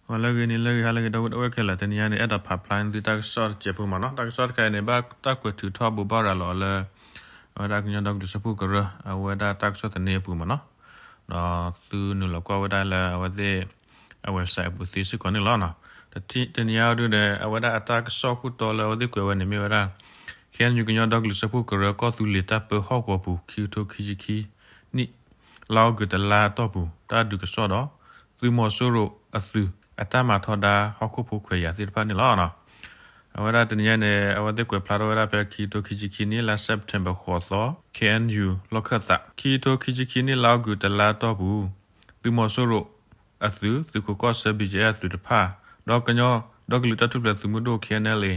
ဂီၤလၢအဂ့ၤ နံၤလၢအဂ့ၤ ဟါလၢအဂ့ၤ ဒီပုၢ်ဝဲၢ်ခဲလၢာ်, တနံၤအံၤန့ၣ် အဲၣ်ဒိးဖးဖျါန့ၢ်သုတၢ်ကစီၣ်တစဲးဖိမ့ၢ်နီၤ. တၢ်ကစီၣ်တခါအံၤန့ၣ် ဘၣ်တၢ်ကွဲးထုးထီၣ်ဘိးဘၣ်ရၤလီၤအီၤလၢ အဝဲဒၣ်ကညီဒီကလုာ်စၢဖှိၣ်ကရၢ အဝဲဒၣ်တၢ်ကစီၣ်သန့အပူၤမ့ၢ်နီၤ. ဒီးသုနုာ်လီၤကွၢ်ဝဲဒၣ်လၢအဝဲသ့ၣ်အ website အပူၤသ့စ့ၢ်ကီးန့ၣ်လီၤ. တနံၤအံၤဒုန့ၣ် အဝဲဒၣ်အတၢ်ကစီၣ်ခိၣ်တီလၢအဝဲသ့ၣ်ကွဲးဝဲန့ၣ်မ့ၢ်ဝဲဒၣ် ခဲအံၤ ကညီဒီကလုာ်စၢဖှိၣ်ကရၢ ကီၢ်သူလ့ၤတၢ်ပၢဟီၣ်ကဝီၤပူၤ ခံကထိခံဆံခံနံၣ် လါအီကူးတလါအတီၢ်ပူၤ တၢ်ဒုးကစီၣ်ဒီး သုးမီၤစိရိၤအသုး အတၢ်မၤထီဒါဟီၣ်ခိၣ်ဖိခွဲးယာ်သ့ၣ်တဖၣ်န့ၣ်လီၤ. အဝဲဒၣ်တနံၤအံၤန့ၣ် အဝဲသ့ၣ်ကွဲးဖျါထီၣ်ဝဲဒၣ်ဖဲခံကထိခံဆံခံနံၣ် လါ September ဃိးသီ K N U လီၢ်ခၢၣ်သး ခံကထိခံဆံခံနံၣ် လါအီကူးတလါအတီၢ်ပူၤ သုးမီၤစိရိၤအသုး သုးခိးကီၢ်ဆၢ B G F အသုးတဖၣ် ဒီးကညီဒီကလုာ်တၢ်ထူၣ်ဖျဲးသုးမုၢ်ဒိၣ် K N L A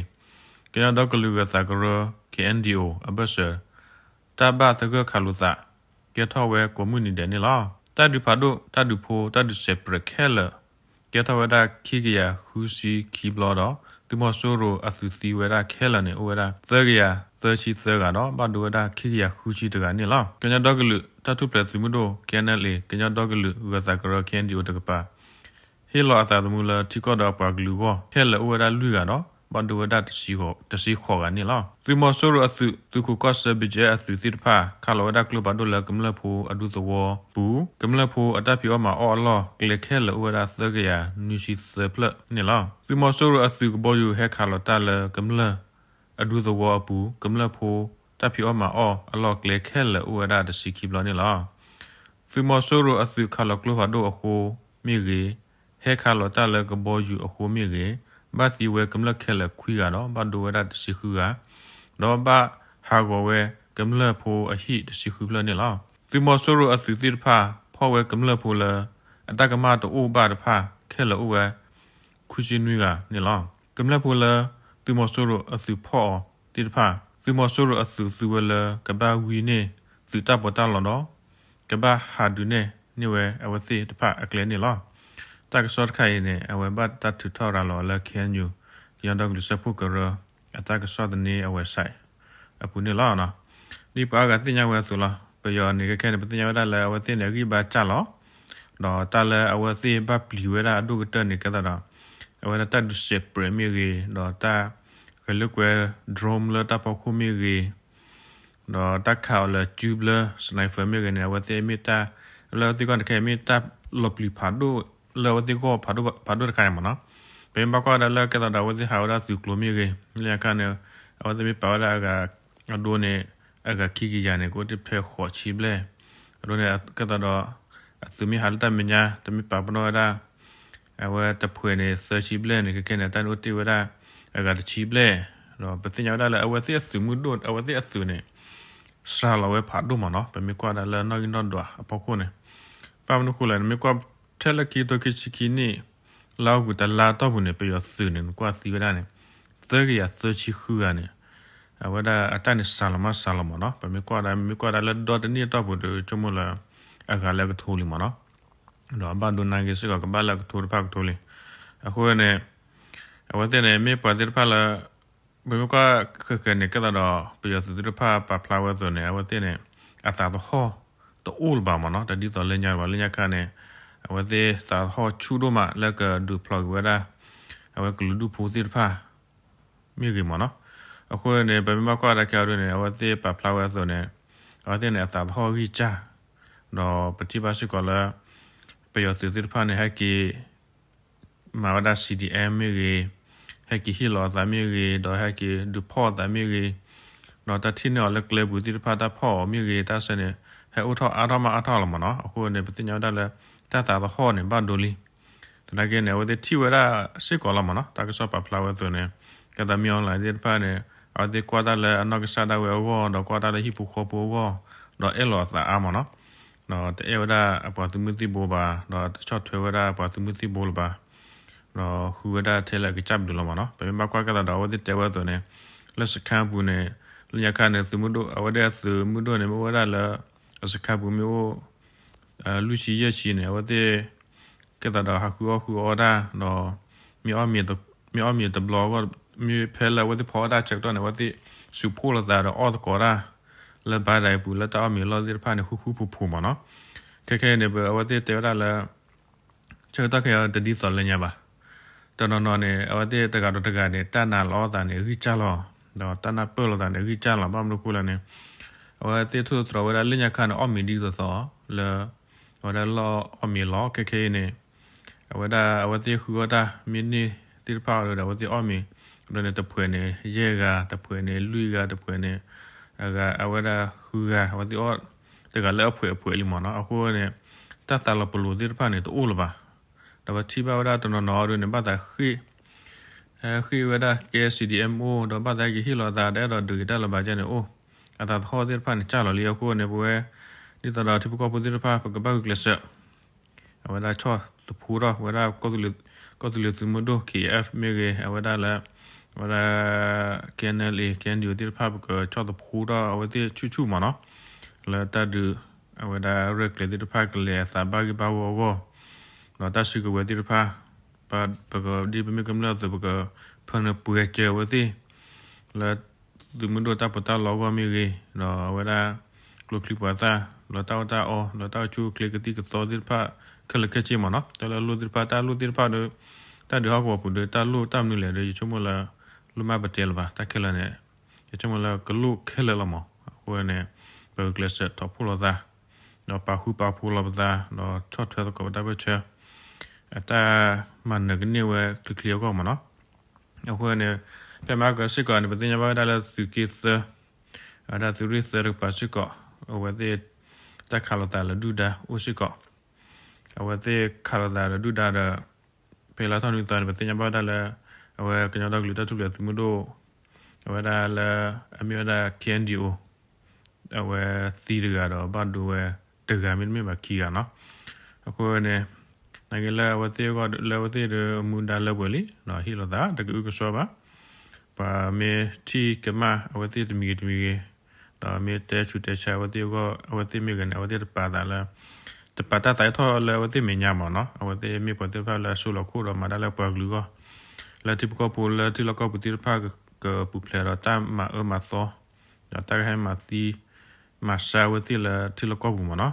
ကညီဒီကလုာ်ဂၢၤသးကရၢ K N D O အဘၢၣ်စၢၤ တၢ်ဘၣ်သဂၢၢ်ခးလိာ်သး ကဲထီၣ်ဝဲကိးမုၢ်နံၤဒဲးန့ၣ်လီၤ. တၢ်ဒုးဖးဒိၣ် တၢ်ဒုးဖိ တၢ်ဒုးစဲးပြဲးခဲလၢာ် ကဲထီၣ်ဝဲဒၣ်ခံကယၤဃုဆံခံဘျီဒီး သုးမီၤစိရိၤအသုးသံဝဲဒၣ်ခဲလၢာ်န့ၣ် အိၣ်ဝဲဒၣ်သၢကယၤသၢဆံသၢဂၤဒီး ဘၣ်ဒိဝဲဒၣ်ခံကယၤဃုဆံတဂၤန့ၣ်လီၤ. ကညီဒီကလုာ်တၢ်ထူၣ်ဖျဲးသုးမုၢ်ဒိၣ် K N L A ကညီဒီကလုာ်ဂၢၤသးကရၢ K N D O တကပၤ ဟ့ၣ်လီၤအသးသမူလၢထံကီၢ်ဒီးအပှၤကလုာ်အဂီၢ် ခဲလၢာ်အိၣ်ဝဲဒၣ်လွံၢ်ဂၤဒီး ဘၣ်ဒိဝဲဒၣ်တဆံဃိးဂၤန့ၣ်လီၤ. သုးမီၤစိရိၤအသုး သုးခိးကီၢ်ဆၢ B G F အသုးသ့ၣ်တဖၣ် ခးလီၤဝဲဒၣ်ကျိဖးဒိၣ်လၢကမျၢၢ်ဖိအဒူသဝီပူၤ ကမျၢၢ်ဖိအတၢ်ဖံးအီၣ်မၤအီၣ်အလီၢ် ကျဲခဲလၢာ်အိၣ်ဝဲဒၣ်သၢကယၤနွံဆံသၢဖျၢၣ်န့ၣ်လီၤ. သုးမီၤစိရိၤအသုးကဘီယူၤဟဲခးလီၤတၢ်လၢကမျၢၢ်အဒူသဝီအပူၤ ကမျၢၢ်ဖိတၢ်ဖံးအီၣ်မၤအီၣ်အလီၢ်ကျဲခဲလၢာ် အိၣ်ဝဲဒၣ်တဆံခံဘျီန့ၣ်လီၤ. သုးမီၤစိရိၤအသုးခးလီၤကျိဖးဒိၣ်အဃိမ့ၢ်ဂ့ၤ, ဟဲခးလီၤတၢ်လၢကဘီယူၤအဃိမ့ၢ်ဂ့ၤ, ဘၣ်သံဝဲကမျၢၢ်ခဲလၢာ်ခွံဂၤဒီး ဘၣ်ဒိဝဲဒၣ်တဆံဃုဂၤ, ဒီးဘၣ်ဟးဂီၤဝဲကမျၢၢ်ဖိအဟံၣ်တဆံဃုဖျၢၣ်န့ၣ်လီၤ. သုးမီၤစိရိၤအသုးသ့ၣ်တဖၣ် ဖီၣ်ဝဲကမျၢၢ်ဖိလၢ အတၢ်ကမၣ်တအိၣ်ဘၣ်တဖၣ် ခဲလၢာ်အိၣ်ဝဲ ခွံဆံနွံဂၤန့ၣ်လီၤ. ကမျၢၢ်ဖိလၢ သုးမီၤစိရိၤအသုးဖီၣ်အီၤသ့ၣ်တဖၣ် သုးမီၤစိရိၤအသုးသူဝဲလၢကဘၣ်ဝံန့ၢ်သုးတၢ်ပီးတၢ်လီဒီး ကဘၣ်ဟးဒုးနဲၣ်န့ၢ်ဝဲအဝဲသ့ၣ်တဖၣ်အကျဲန့ၣ်လီၤ. တၢ်ကစီၣ်တခါအံၤန့ၣ် အဝဲဘၣ်တၢ်ထုးထီၣ်ရၤလီၤအီၤလၢ K N U ကညီဒီကလုာ်စၢဖှိၣ်ကရၢ အတၢ်ကစီၣ်သန့အ website အပူၤန့ၣ်လီၤ. ဒ်ပှၤအါဂၤသ့ၣ်ညါဝဲအသိးလီၤ. ပယီၤန့ၣ် ခဲခဲန့ၣ် ပသ့ၣ်ညါဝဲဒၣ်လၢအဝဲသ့ၣ်န့ၣ် အဂံၢ်ဘါစၢ်လီၤ. ဒီးတၢ်လၢအဝဲသ့ၣ်ဘၣ်ပျံၤဝဲဒၣ်အဒိၣ်ကတၢၢ်န့ၣ် ကဲသးဒီး အဝဲဒၣ်တၢ်ဒုးစဲးပြဲးမ့ၢ်ဂ့ၤ, ဒီးတၢ်ဂဲၤလိာ်ကွဲ drone လၢတၢ်ဖီခိၣ်မ့ၢ်ဂ့ၤ, ဒီးတၢ်ခးအီၤလၢကၠူဘျၢ sniper မ့ၢ်ဂ့ၤန့ၣ် အဝဲသ့ၣ်မ့ၢ်တၢ် လၢအဝဲသ့ၣ်ဂီၢ်န့ၣ် ခဲအံၤမ့ၢ်တၢ်လီၤပျံၤဖးဒိၣ် လၢအဝဲသ့ၣ်ဂီၢ်ဖးဒိၣ်တခါအံၤမ့ၢ်နီၤ. ပမ့ၢ်ဘၣ်ကွၢ်ဝဲဒၣ်လၢကဲသးဒီးအဝဲသ့ၣ်ဟးဝဲဒၣ်သုးကျိၤမ့ၢ်ဂ့ၤ, လၢညါခါန့ၣ် အဝဲသ့ၣ်မ့ၢ်ပာ်ဝဲဒၣ်အဂၤ အဒိန့ၣ် အဂၤခံကယၤန့ၣ် ကအိၣ်တ့ၢ်ဖဲဃိးဆံဘျဲၣ်, အဒိန့ၣ် ကဲသးဒီး အသုးမ့ၢ်ဟးလၢတၢ်မဲာ်ညါ တမ့ၢ်ပာ်ပနီၣ်ဝဲဒၣ် အဝဲတဖှဲးန့ၣ် သၢဆံဘျဲၣ်န့ၣ် ခဲခဲန့ၣ် တၢ်န့ၣ်အိၣ်တ့ၢ်ဝဲဒၣ် အဂၤတဆံဘျဲၣ်, ဒီးပသ့ၣ်ညါဝဲဒၣ်လၢအဝဲသ့ၣ်အသုးမုၢ်ဒိၣ် အဝဲသ့ၣ်အသုးန့ၣ် စှၤလီၤဝဲဖးဒိၣ်မ့ၢ်နီၤ. ပမ့ၢ်ကွၢ်ဒၣ်လၢနီၣ်ဂံၢ်နီၣ်ဒွးအဖီခိၣ်န့ၣ် ဘၣ်မနုၤဃိလဲၣ် နမ့ၢ်ကွၢ်ထဲလၢခံကထိခံဆံခံနံၣ် လါအီကူးတလါတီၢ်ပူၤန့ၣ် ပယီၤသုးန့ၣ် နကွၢ်သံဝဲဒၣ်န့ၣ် သၢကယၤသၢဆံဃုဂၤန့ၣ် အဝဲဒၣ်အတၢ်န့ၣ်စှၤလီၤမးစှၤလီၤမ့ၢ်နီၤ. ပမ့ၢ်ကွၢ်ဒၣ် မ့မ့ၢ်ကွၢ်ဒၣ်လၢဒီတနံၣ်အတီၢ်ပူၤဒီး ဆိကမိၣ်လၢ အဂၤလၢကထိလံမ့ၢ်နီၤ. ဒီးအဘၣ်ဒိနါဂ့ၤစ့ၢ်ကီး ကဘၣ်လၢကထိတဖၣ်ကထိလံ. အဃိန့ၣ် အဝဲသ့ၣ်န့ၣ် မ့ၢ်ပှၤသ့ၣ်တဖၣ်လၢ ပမ့ၢ်ကွၢ်ဃဲးဃဲးန့ၣ် ကဲသးဒီး ပယီၤသုးသ့ၣ်တဖၣ်ပာ်ဖျါဝဲအသိးန့ၣ် အဝဲသ့ၣ်န့ၣ် အသးသဟီၣ်တအိၣ်လၢၤဘၣ်မ့ၢ်နီၤ. တဒ်သိးလၢညါဘၣ် လၢညါခါန့ၣ် အဝဲသ့ၣ်သးသဟီၣ်ဆူၣ်ဒိၣ်မးလၢကဒုးဖျိးက့ၤဝဲဒၣ် အဝဲကလုာ်ဒူၣ်ဖိသ့ၣ်တဖၣ် မ့ၢ်ဂ့ၤမ့ၢ်နီၤ. အဃိန့ၣ် ပမ့ၢ်ဘၣ်ကွၢ်ဒၣ်ခဲအံၤဒ်န့ၣ် အဝဲသ့ၣ်ပာ်ဖျါဝဲအသိးန့ၣ် အဝဲသ့ၣ်န့ၣ် အသးသဟီၣ်ဂံၢ်စၢ်, ဒီးပထံၣ်ဘၣ်စ့ၢ်ကီးလၢ ပယီၤသုးသ့ၣ်တဖၣ်န့ၣ် ဟဲက့ၤ မၤဝဲဒၣ် C D M မ့ၢ်ဂ့ၤ, ဟဲက့ၤဟ့ၣ်လီၤအသးမ့ၢ်ဂ့ၤ, ဒီးဟဲက့ၤဒုးဖီၣ်အသးမ့ၢ်ဂ့ၤ, ဒီးတၢ်ထံၣ်န့ၢ်အီၤလၢကျဲပူၤသ့ၣ်တဖၣ် တၢ်ဖီၣ်အီၤမ့ၢ်ဂ့ၤ, တၢ်ဆၢန့ၣ် ဟဲအိၣ်ထီၣ်အါထီၣ်မးအါထီၣ်လီၤမ့ၢ်နီၤ. အဃိန့ၣ် ပသ့ၣ်ညါဝဲဒၣ်လၢ တၢ်သးသဟီၣ်န့ၣ် ဘၣ်ဒိလံ. သနာ်က့န့ၣ် အဝဲသ့ၣ်ထံၣ်ဝဲဒၣ်စ့ၢ်ကီးလီၤမ့ၢ်နီၤ. တၢ်ကစီၣ်ပာ်ဖျါဝဲအသိးန့ၣ် ကဲသးမ့ၢ် online သ့ၣ်တဖၣ်န့ၣ် အဝဲသ့ၣ်ကွၢ်တၢ်လၢအနီၢ်ကစၢ်ဒၣ်ဝဲအဂီၢ် ဒီးကွၢ်တၢ်လၢဟံၣ်ဖိဃီဖိအဂီၢ် ဒီးအဲၣ်လီၤအသးအါမ့ၢ်နီၤ. ဒီးတအဲၣ်ဝဲဒၣ်အပှၤသုးမုၢ်သံၣ်ဘိဘၣ်, ဒီးတဆီၣ်ထွဲဝဲဒၣ်အပှၤသုးမုၢ်သံၣ်ဘိလၢၤဘၣ်, ဒီးဃုဝဲဒၣ်ထဲလၢအကစၢ်ဘျုးလီၤမ့ၢ်နီၤ. ပမ့ၢ်ဘၣ်ကွၢ်ကဲသးဒီး အဝဲသ့ၣ်တဲဝဲအသိးန့ၣ် လၢစခါပူၤန့ၣ် လၢညါခါန့ၣ် သုးမုၢ်ဒိၣ် အဝဲဒၣ်အသုးမုၢ်ဒိၣ်န့ၣ် မ့ၢ်အိၣ်ဝဲဒၣ်လၢ အစခါပူၤမ့ၢ်အိၣ် လွံၢ်ဆံယဲၢ်ဆံန့ၣ် အဝဲသ့ၣ် ကဲသးဒီးဟးဃုအီၣ်ဃုအီတၢ် ဒီး မ့ၢ်အီၣ်မ့ၤတဘျီအဂီၢ် မ့ၢ်ဖဲလၢအဝဲသ့ၣ်ဖီအီၣ်တၢ်ဆၢကတီၢ်န့ၣ် အဝဲသ့ၣ်စူးဖှိၣ်လိာ်သးဒီးအီၣ်သကိးတၢ် လၢဘါဒဲးပူၤ လၢတၢ်အီၣ်မ့ၤအလီၢ်သ့ၣ်တဖၣ်န့ၣ် ဃူဃူဖိးဖိးမ့ၢ်နီၤ. ခဲခဲအံၤန့ၣ် အဝဲသ့ၣ်တဲဝဲဒၣ်လၢ ဆၢကတီၢ်ခဲအံၤတဒ်သိးလၢညါဘၣ်. တနီၤနီၤန့ၣ် အဝဲသ့ၣ်တဂၤဒီးတဂၤန့ၣ် တၢ်နာ်လီၤအသးန့ၣ် ဂံၢ်စၢ်လီၤ, ဒီးတၢ်နၢ်ပၢၢ်လိာ်သးန့ၣ် ဂံၢ်စၢ်လီၤ. ဘၣ်မနုၤအဃိလဲၣ်န့ၣ် အဝဲသ့ၣ်ထိၣ်သတြီၤဝဲဒၣ်လၢညါခါန့ၣ် အီၣ်မ့ၤဒ်သိးသိး လၢ အဝဲဒၣ်လီၢ်အီၣ်မ့ၤလီၤ. ခဲခဲအံၤန့ၣ် အဝဲဒၣ်အဝဲသ့ၣ်ဃုအီၣ်တၢ်မ့ၢ်န့ၢ်သ့ၣ်တဖၣ်အီၤဒီး အဝဲသ့ၣ်အီၣ်မ့ၤ ဒီးန့ၣ် တဖှဲးန့ၣ် ယဲၢ်ဂၤ, တဖှဲးန့ၣ် လွံၢ်ဂၤ, တဖှဲးန့ၣ် အဂၤ အဝဲဒၣ်ဃုဂၤ, အဝဲသ့ၣ်အီၣ်တဂၤလၢအဖှဲးအဖှဲးလံမ့ၢ်နီၤ. အဃိန့ၣ် တၢ်သးလီၤပလိာ်သ့ၣ်တဖၣ်န့ၣ် တအိၣ်လၢၤဘၣ်. ဒီးပထံၣ်ဘၣ်ဝဲဒၣ်တနီၤနီၤအီၤဒ်န့ၣ် ဘၣ်သးဃ့ၢ် ဟဲဃ့ၢ်ဝဲဒၣ် ကဲ စီၣ်ဒံၣ်အဲၣ်မ့ၣ်အိၣ် ဒီးဘၣ်သးက့ၤဟ့ၣ်လီၤသး တအဲၣ်ဒိးဒုးက့ၤတၢ်လၢၤဘၣ်ကဲန့ၣ်အိၣ်, အသးသဟီၣ်သ့ၣ်တဖၣ်န့ၣ် စၢ်လီၤလံ. အဃိန့ၣ် ပဝဲ ဒ်သိးဒီးထံဖိကီၢ်ဖိသ့ၣ်တဖၣ် ပကဘၣ်ဂုာ်ကျဲးစၢး အဝဲဒၣ်ဆီၣ်သဖှိထီၣ်ဝဲဒၣ် ကီၢ်သူလ့ၤသုးမုၢ်ဒိၣ် ခ့ၣ်အဲၣ်အ့ၣ် မ့ၢ်ဂ့ၤ, အဝဲဒၣ်လၢ အဝဲဒၣ် KNLA KNDO သ့ၣ်တဖၣ် ပကဆီၣ်သဖှိထီၣ်အဝဲသ့ၣ်ဆူၣ်ဆူၣ်မ့ၢ်နီၤ, လၢတၢ်ဒုး အဝဲဒၣ်ရဲၣ်ကျဲၤသ့ၣ်တဖၣ် ကလဲၤအသးဘၣ်ဂ့ၢ်ဘၣ်ဝီအဂီၢ်, ဒီးတၢ်စုကဝဲၤသ့ၣ်တဖၣ် ပက ဒ်ပမ့ၢ်ကမျၢၢ်အသိး ပကဖၢနုာ်ပှဲၤစၢၤအဝဲသ့ၣ် လၢ သုးမုၢ်ဒိၣ်တၢ်ပီးတၢ်လီအဂီၢ်မ့ၢ်ဂ့ၤ, ဒီးအဝဲဒၣ် ကျိချံမျိာ်သၣ် လၢတၢ်အီၣ်တၢ်အီ လၢတၢ်အိၣ်ဆူၣ်အိၣ်ချ့ကသံၣ်ကသီသ့ၣ်တဖၣ် ခဲလၢာ်ခဲဆ့မ့ၢ်နီၤ, တၢ်လၢလိၣ်သ့ၣ်တဖၣ် တၢ်လိၣ်သ့ၣ်တဖၣ်ဒီး တၢ်ဒုးဟီၣ်ကဝီၤပူၤဒီး တၢ်လိၣ်တၢ်မနုၤလဲၣ်ဒီး ယဆိကမိၣ်လၢ လိၣ်မးပတဲလၢၤဘၣ် တၢ်ခဲလၢာ်န့ၣ်, ယဆိကမိၣ်လၢကလိၣ်ခဲလၢာ်လီၤမ့ၢ်. အဃိန့ၣ် ပကကျဲးစၢးထီၣ်ဖှိၣ်လိာ်သး ဒီးပာ်ဃူပာ်ဖိးလိာ်ပသး ဒီးဆီၣ်ထွဲသကိးပတၢ်ပၢၢ်ဆၢ အတၢ်မၤနၢၤကန့ၢ်ဝဲချ့ချ့အဂီၢ်မ့ၢ်နီၤ. အဃိန့ၣ် ဖဲမဟါကစ့ၢ်ကီးန့ၣ် ပသ့ၣ်ညါဘၣ်ဝဲဒၣ်လၢသုးက့သၢ အဝဲဒၣ်သုးရ့ၣ်သၢတကပၤစ့ၢ်ကီး အဝဲသ့ၣ် တၢ်ခးလိာ်သးလၢဒုၣ်ဒါအိၣ်စ့ၢ်ကီး, အဝဲသ့ၣ်ခးလိာ်သးလၢဒုၣ်ဒါဒီး ဖဲလါထီၣ်နွံသီန့ၣ် ပသ့ၣ်ညါဘၣ်ဝဲဒၣ်လၢ အဝဲကညီဒီကလုာ်တၢ်ထူၣ်ဖျဲးသုးမုၢ်ဒိၣ် အဝဲဒၣ်လၢ အမ့ၢ်ဝဲဒၣ် KNDO အဝဲသံတဂၤဒီးဘၣ်ဒိဝဲတဂၤ မ့တမ့ၢ်ဘၣ်ခံဂၤနီၤ. အဃိန့ၣ် နာ်က့လၢအဝဲသ့ၣ်အဂီၢ် လၢအဝဲသ့ၣ်ဒီးမူဒါလၢပှဲၤလံ ဒီးဟ့ၣ်လိာ်သး တကအုကစွါဘၣ်. ပှၤမ့ၢ်ထံၣ်ကမၣ်အဝဲသ့ၣ်တမံၤဂ့ၤတမံၤဂ့ၤ ဒီးမ့ၢ်တဲဆူးတဲဆါအဝဲသ့ၣ်အဂီၢ် အဝဲသ့ၣ်မ့ၢ်ဂ့ၤန့ၣ် အဝဲသ့ၣ်တပာ်သးလၢ တပာ်တၢ်သးအၢထီၣ်လၢအဝဲသ့ၣ်မဲာ်ညါမ့ၢ်နီၤ. အဝဲသ့ၣ်မ့ၢ်ပှၤသ့ၣ်တဖၣ်လၢအစိလီၤခိၣ်ဒီးမၤတၢ်လၢပှၤကလုာ်အဂီၢ် လၢထံဖိကီၢ်ဖိလၢထံလီၢ်ကီၢ်ပူၤသ့ၣ်တဖၣ် ကပူၤဖျဲးဒီးတၢ်မၤအၢမၤသီ ဒီးတၢ်ကဟဲမၤသံ မၤဆါအဝဲသ့ၣ်လၢထံလီၢ်ကီၢ်ပူၤမ့ၢ်နီၤ.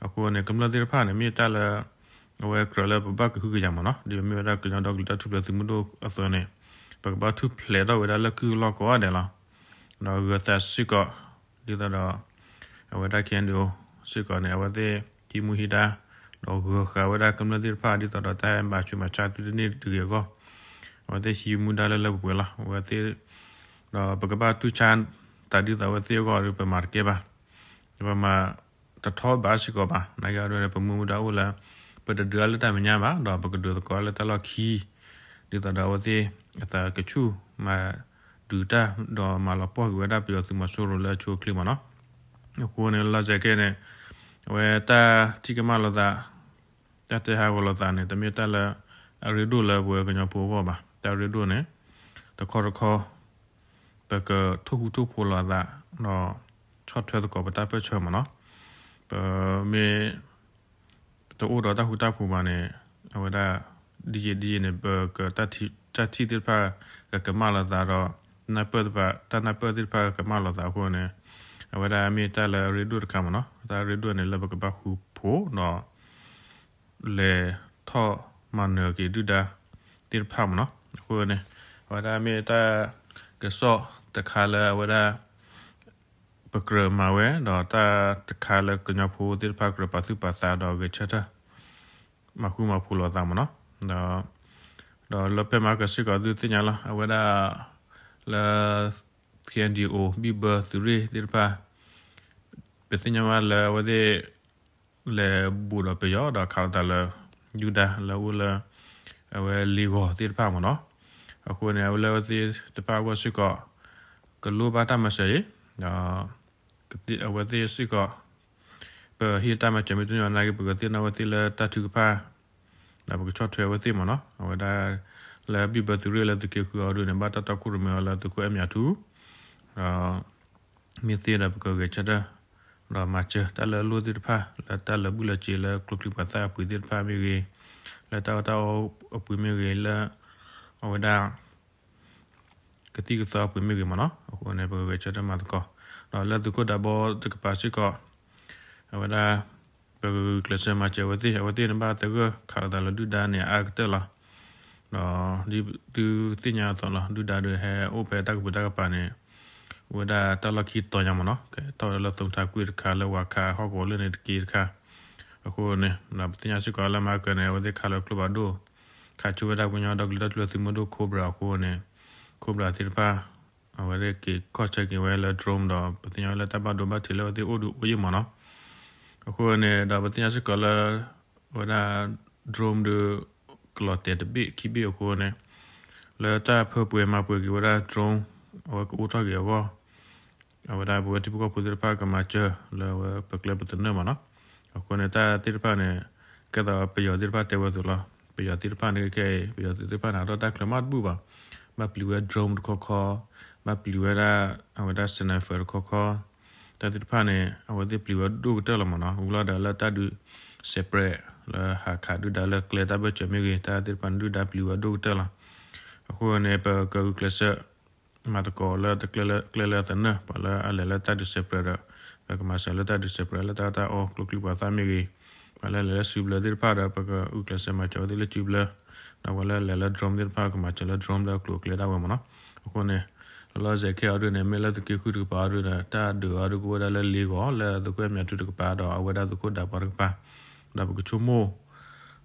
အဃိန့ၣ် ကမျၢၢ်သ့ၣ်တဖၣ်န့ၣ် မ့ၢ်တၢ်လၢ အဝဲကြၢးလၢပဘၣ်ကဟုကယာ်မ့ၢ်နီၤ. ဒ်ပမ့ၢ်ဝဲဒၣ်ကညီဒီကလုာ်တၢ်ထူၣ်ဖျဲးသုးမုၢ်ဒိၣ်အသိးန့ၣ် ပကဘၣ်ထူၣ်ဖျဲးထီၣ်ဝဲဒၣ်လၢကုၢ်လီၢ်ကိးဂၤဒဲးလီၤ. ဒီးဂၢၤသးစ့ၢ်ကီး ဒ်သိးဒီး အဝဲဒၣ် KNDO စ့ၢ်ကီးန့ၣ် အဝဲသ့ၣ်ဟံးမူဟံးဒါ ဒီးဂၢၤဃာ်ဝဲဒၣ်ကမျၢၢ်သ့ၣ်တဖၣ် ဒ်သိးဒီးတၢ်မၤဆူးမၤဆါသ့တန့ၢ်တဂ့ၤအဂီၢ် အဝဲသ့ၣ်ဟံးမူဒါလၢလၢပှဲၤပှဲၤလီၤ. အဝဲသ့ၣ် ဒီးပကဘၣ်တူၢ်ဆါသးဒ်သိးအဝဲသ့ၣ်အဂီၢ်ဒီး ပမၤတကဲဘၣ်. ပမၤတထီဘးစ့ၢ်ကီးဘၣ်. နာ်က့အဒိန့ၣ် ပမူဒါအိၣ်လၢ ပတဒုးအါလၢတၢ်မဲာ်ညါဘၣ် ဒီးပကဒုးသကိးအါလၢတၢ်လီၢ်ခံ ဒ်သိးဒီးအဝဲသ့ၣ်အသးကဆူၣ်မၤဒုးတၢ် ဒီးမၤလီၤပှီၢ်ကွံာ်ဝဲဒၣ်ပယီၤသုးမီၤစိရိၤလၢအဆိအချ့မ့ၢ်နီၤ. အဃိန့ၣ် လီၤစဲးခဲန့ၣ် အဝဲတၢ်ထံၣ်ကမၣ်လိာ်သး တၢ်တဲဟးဂီၤလိာ်သးန့ၣ် တမ့ၢ်တၢ်လၢအရ့ဒိၣ်လၢပဝဲကညီဖိအဂီၢ်ဘၣ်. တၢ်ရ့ဒိၣ်န့ၣ် တခီတခီ ပကထိၣ်ဃူထိၣ်ဖိးလိာ်သး ဒီးဆီၣ်ထွဲသကိးပတၢ်ပၢၢ်ဆၢမ့ၢ်နီၤ. ပမ့ၢ်တအိၣ်ဒီးတၢ်ဃူတၢ်ဖိးဘၣ်န့ၣ် အဝဲဒၣ် ဒ်ယံာ်ဒ်ယံာ်န့ၣ် ပက တၢ်ထံၣ်သ့ၣ်တဖၣ်ကကမၣ်လိာ်သးဒီး နၢ်ပၢၢ်သ့ၣ်တဖၣ် တၢ်နၢ်ပၢၢ်သ့ၣ်တဖၣ်ကကမၣ်လိာ်သးအဃိန့ၣ် အဝဲဒၣ်မ့ၢ်တၢ်လၢအရ့ဒိၣ်တခါမ့ၢ်နီၤ. တၢ်ရ့ဒိၣ်န့ၣ် လၢပကဘၣ်ဃူဖိးဒီး လဲၤထီၣ်မၤနၢၤက့ၤဒုၣ်ဒါသ့ၣ်တဖၣ်မ့ၢ်နီၤ. အဃိန့ၣ် အဝဲဒၣ်မ့ၢ်တၢ်ကစီၣ်တခါလၢအဝဲဒၣ် ပကြၢးမၤဝဲ ဒီးတၢ်တခါလၢကညီဖိသ့ၣ်တဖၣ်ကြၢးပာ်သူၣ်ပာ်သးဒီးဂဲၤဆၢထၢၣ် မၤဃူမၤဖိးလိာ်သးမ့ၢ်နီၤ. ဒီးလၢဖဲမၤကစ့ၢ်ကီးသုသ့ၣ်ညါလီၤ အဝဲဒၣ်လၢ KNDO ဘံၣ်ဘၢသုးရ့ၣ်သ့ၣ်တဖၣ် ပသ့ၣ်ညါဘၣ်လၢအဝဲသ့ၣ် လဲၤဘူးဒီးပယီၤဒီးခးလိာ်သးလၢ ဒုၣ်ဒါလၢအအိၣ်လၢ အဝဲလ့ဂီၤသ့ၣ်တဖၣ်မ့ၢ်နီၤ. အဃိန့ၣ် အဝဲလၢအဝဲသ့ၣ်တဖၣ်အဂီၢ်စ့ၢ်ကီး ကလိၣ်ဘၣ်တၢ်မၤစၢၤအံၤ ဒီး အဝဲသ့ၣ်စ့ၢ်ကီး ပဟ့ၣ်တၢ်မၤစၢၤမ့ၢ်တန့ၢ်ဘၣ်နာ်က့ ပကသ့ၣ်နီၣ်အဝဲသ့ၣ်လၢတၢ်ထုကဖၣ် ဒီးပကဆီၣ်ထွဲအဝဲသ့ၣ်မ့ၢ်နီၤ. အဝဲဒၣ် လၢဘံၣ်ဘၢသုးရ့ၣ်လၢသုးက့ဃုအီၤဒုန့ၣ် ဘၣ်တၢ်တီခိၣ်ရိၣ်မဲအီၤလၢသုးခိၣ်အဲၣ်မၠးထူ ဒီး မ့ၢ်သ့ဒီးပကဂဲၤဆၢထၢၣ် ဒီးမၤစၢၤတၢ်လၢအလိၣ်သ့ၣ်တဖၣ် လၢတၢ်လၢာ်ဘူၣ်လၢာ်စ့ၤလၢကျိချံမျိာ်သၣ်အပှ့ၤသ့ၣ်တဖၣ်မ့ၢ်ဂ့ၤ, လၢတၢ်အီၣ်တၢ်အီအပှ့ၤမ့ၢ်ဂ့ၤ, လၢ အဝဲဒၣ် ကသံၣ်ကသီအပှ့ၤမ့ၢ်ဂ့ၤမ့ၢ်နီၤ. အဃိန့ၣ် ပကဂဲၤဆၢထၢၣ်မၤသကိး, ဒီးလၢသုးခိၣ်ဒးဘီတကပၤစ့ၢ်ကီး အဝဲဒၣ် ပကဂုာ်ကျဲးစၢးမၤစၢၤအဝဲသ့ၣ်, အဝဲသ့ၣ်န့ၣ်ဘၣ်သဂၢၢ်ခးလိာ်သးလၢဒုၣ်ဒါန့ၣ်အါကတၢၢ်လီၤ. ဒီးဒ်သုသ့ၣ်ညါအသိးလီၤ ဒုၣ်ဒါဒီးဟဲအိၣ်ဖဲတၢ်ကပူၤတၢ်ကပၤန့ၣ် အိၣ်ဝဲဒၣ်တၢ်လီၢ်ခံတီၤညါမ့ၢ်နီၤ ကဲထီၣ်ဝဲဒၣ်လၢသုးထါကွံၣ်တခါ လၢဝၤခးဟီၣ်ကဝီၤလၢန့ၣ်တက့ၢ်တခါ အဃိန့ၣ် ဒီးပသ့ၣ်ညါစ့ၢ်ကီးလၢမၤကၢၤန့ၣ် အဝဲသ့ၣ်ခးလီၤကျိဖးဒိၣ် ခးဆိဝဲဒၣ်ပှၤကညီဒီကလုာ်တၢ်ထူၣ်ဖျဲးသုးမုၢ်ဒိၣ် Cobra အဃိန့ၣ် Cobra သ့ၣ်တဖၣ် အဝဲသ့ၣ်က့ၤခီၣ်ဆၢက့ၤဝဲလၢ drone ဒီးပသ့ၣ်ညါဝဲလၢတၢ်ဘၣ်ဒိဘၣ်ထံးလၢအဝဲသ့ၣ်အိၣ်ဒုးအိၣ်ယံာ်မ့ၢ်နီၤ အဃိန့ၣ်ဒီးပသ့ၣ်ညါစ့ၢ်ကီးလၢ အဝဲဒၣ် drone ဒီး ကလီၤတဲာ်တဘ့ၣ်ခံဘ့ၣ်အဃိန့ၣ် လၢတၢ်ဖၢပှဲၤမၤပှဲၤက့ၤဝဲဒၣ် drone အဝဲကအိၣ်ထီၣ်က့ၤအဂီၢ် အဝဲဒၣ်ပဝဲထံဖိကီၢ်ဖိသ့ၣ်တဖၣ်ကမၤစၢၤလၢအဝဲပကျဲပသနၢၣ်မ့ၢ်နီၤ အဃိန့ၣ်တၢ်သ့ၣ်တဖၣ်န့ၣ် ကဲသိးပယီၤသ့ၣ်တဖၣ်တဲဝဲအသိးလီၤ ပယီၤသ့ၣ်တဖၣ်န့ၣ်ခဲအံၤ ပယီၤသ့ၣ်တဖၣ်န့ၣ် အတၢ်တၢ်ချၢမးတဘူၣ်ဘၣ် ဘၣ်ပျံၤဝဲ drone တခီခီ ဘၣ်ပျံၤဝဲဒၣ် အဝဲဒၣ် sniper တခီခီ တၢ်သ့ၣ်တဖၣ်န့ၣ် အဝဲသ့ၣ်ပျံၤဝဲဒိၣ်ကတၢၢ်လီၤမ့ၢ်နီၤ ဝံၤလီၤဒီးလၢတၢ်ဒုး separate လၢဟးခးဒုၣ်ဒါလၢကျဲတၢ်ဘၢၣ်စၢၤမ့ၢ်ဂ့ၤ တၢ်သ့ၣ်တဖၣ်န့ၣ်ဒုၣ်ဒါပျံၤဝဲဒိၣ်ကတၢၢ်လီၤ အဃိန့ၣ် ပကဂုာ်ကျဲးစၢး မၤသကိးလၢတကျဲလၢကျဲလၢအသနၢၣ် ပှၤလၢအလဲၤလၢတၢ်ဒုး separate ဒီး ပကမၤစၢၤလၢတၢ်ဒုး separate လၢတၢ်တၢ်အီၣ်ကျိချံပှၤသၣ်မ့ၢ်ဂ့ၤ ပှၤလၢလဲၤလၢစုဘျၢသ့ၣ်တဖၣ်ဒီး ပကဂုာ်ကျဲးစၢးမၤစၢၤဝဲသ့ၣ်လၢစုဘျၢ ဒီးပှၤလၢလဲၤလၢ drone သ့ၣ်တဖၣ် ကမၤစၢၤလၢ drone လၢအကျိၤအကျဲဒၣ်ဝဲမ့ၢ်နီၤ အဃိန့ၣ် လီၤလီၤဆဲးခဲအံၤအီၤဒုန့ၣ် မ့ၢ်လၢသုးက့ဃုတကပၤအီၤဒုန့ၣ် တၢ်ဒုးအီၤဒုကအိၣ်ဝဲဒၣ်လၢလ့ဂီၤ လၢသုးခိၣ်အဲၣ်မၠးထူတကပၤ ဒီးအဝဲဒၣ်သုးခိၣ်ဒးပှၤတကပၤ ဒီးပကဆိကမိၣ်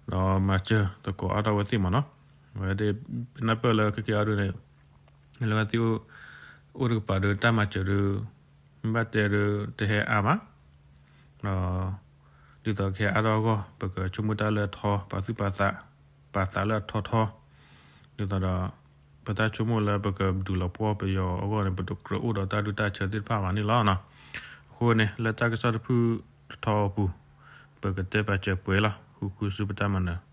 ဒီးမၤစၢၤသကိးအါထီၣ်ဝဲသ့ၣ်မ့ၢ်နီၤ ဝဲသ့ၣ် ပနၢ်ပၢၢ်လၢခဲက့ၤအီၤဒုန့ၣ် လၢဝဲသ့ၣ် အိၣ်တကပၤဒီးတၢ်မၤစၢၤဒီး မ့ၢ်ဘၣ်တဲဒီးတဟဲအါမး ဒီး ဒ်သိးကဟဲအါထီၣ်အဂီၢ် ပကဆိကမိၣ်တၢ်လၢအထီ ပာ်သူၣ်ပာ်သး ပာ်သးလၢအထီထီ ဒ်သိးဒီး ပတၢ်ဆိကမိၣ်လၢပကဒုးလီၤပှီၢ်ပယီၤအဂီၢ်န့ၣ် ပတကြၢးအိၣ်ဒီးတၢ်ဒုးတၢ်ဆၢသ့ၣ်တဖၣ်ဘၣ်န့ၣ်လီၤ. အဃိန့ၣ် လၢတၢ်ကစီၣ်တဖုတထီအပူၤ ပကတဲပာ်စၢၤပှဲၤလီၤ ဃုဃုစုပတၢ်မၤနၢၤ.